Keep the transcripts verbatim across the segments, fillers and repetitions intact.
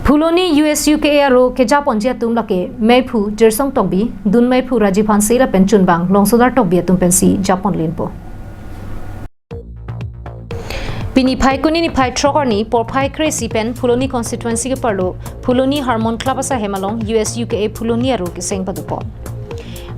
Phuloni U S U K A aro kejaponji atum lake Meiphu Jirsong Tokbi, Dun Meiphu Rajiv Hanse lapen Chunbang Longsodar Tokbi atum pensi japon linpo. Pini Phaikuni niphai throk arni porphai kre-isi pen Phuloni constituency keparlo Phuloni Harmon Club asahem along U S U K A Phuloni aro keseng padopon.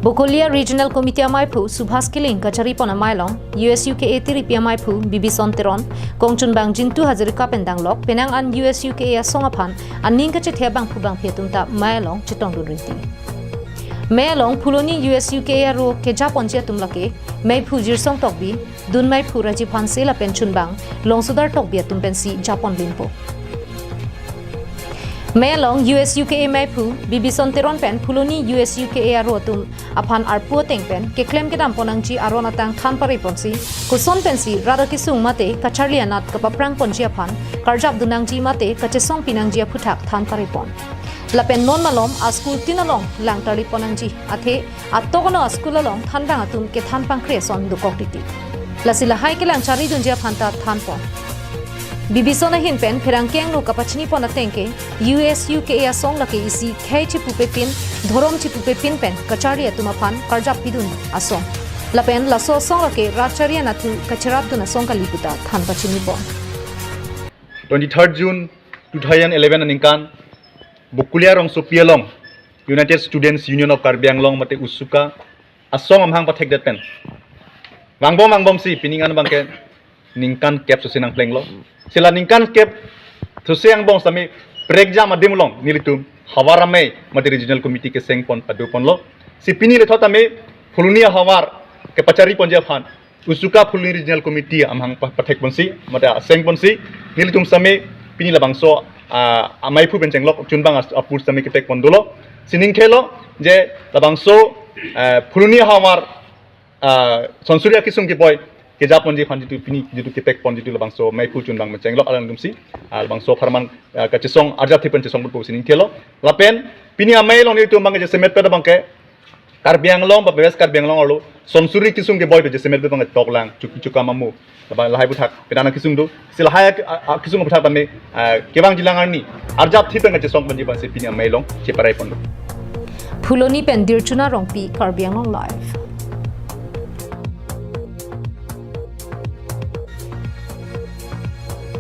Bokolia Regional Committee amaiphu Subhas Killing kacharipon amei along U S U K A tiripi amaiphu Bibison Teron, kong Chunbang Jintu Hazarika pen danglok penang an U S U K A asong aphan aning kachethe abangphu bangphi atum ta mei along chetongdun rinti. Mei along Phuloni U S U K A aro kejaponji atum lake Meiphu Jirsong Tokbi, Dun Meiphu Rajiv Hanse lapen Chunbang Longsodar Tokbi atum pensi japon linpo. Mei along U S U K A meiphu Bibison Teron pen Phuloni U S U K A aro atum aphan arpu ateng pen keklem kedam ponnangji aron atang than pareponsi, koson pensi rat akesung mate kacharli anat kapaprang ponji aphan karjap dunnangji mate kachesong pinangji aphuthak than parepon. Lapen non malom a-school tin along lang tarlip ponnangji, athe atok ano a-school along thanbang atum kethan pangkre ason dokok titi. Lasi lahai kelang charidunji aphan ta thanpon. Bibison ahin pen pherangke angno kapachini pon ateng ke U S U K A asong lake isi khei chipupepin, dhorom chipupepin pen kacharli atum aphan karjap pidun asong. Lapen laso asong lake rat chari anatthu kacherapdun asong kali puta than pachini pon. Twenty-third June two thousand eleven aningkan Bokolia rongsopi along United Students Union of Karbi Anglong mate USUKA asong amahang pathekdet pen vangbom vangbomsi pining an abangke ningkan kep sose nangplenglo. Si la ningkan kep sose angbong sitame prekjam adim along nelitum havar amei mate regional committee keseng pon padoponlo. Si pini lethot tame Phuloni ahavar kepachariponji aphan USUKA Phuloni Regional Committee amahang pa- pathekponsi mate asengponsi nelitum sitame pini labangso ah, amaiphu pen chenglok Chunbang as- apur sitame kepekpon dolo. Si ningthelo je labangso ah, Phuloni ahavar ah, sonsuri akesung keboi kejaponji aphan jitu pini jitu kepekpon jitu labangso meiphu Chunbang pen chenglok alangdamsi ah, labangso apharman ah, kachesong arjap thi pen chesong ponpo si ningthelo. Lapen pini amei along nelitum abangke jasemet pen abangke Karbi Anglong ba West Karbi Anglong arlo sonsuri kesung keboi pen jasemet pen abangke toklang, chuki chukam amo, labang lahai aphuthak penang kesung do. Si lahai ak- a- a- kesung aphuthak tame ah, kevangjilang arni arjap thi pen kachesong ponji aphansi pini amei along cheparai ponlo. Phuloni pen Dirchuna Rongpi, Karbi Anglong Live.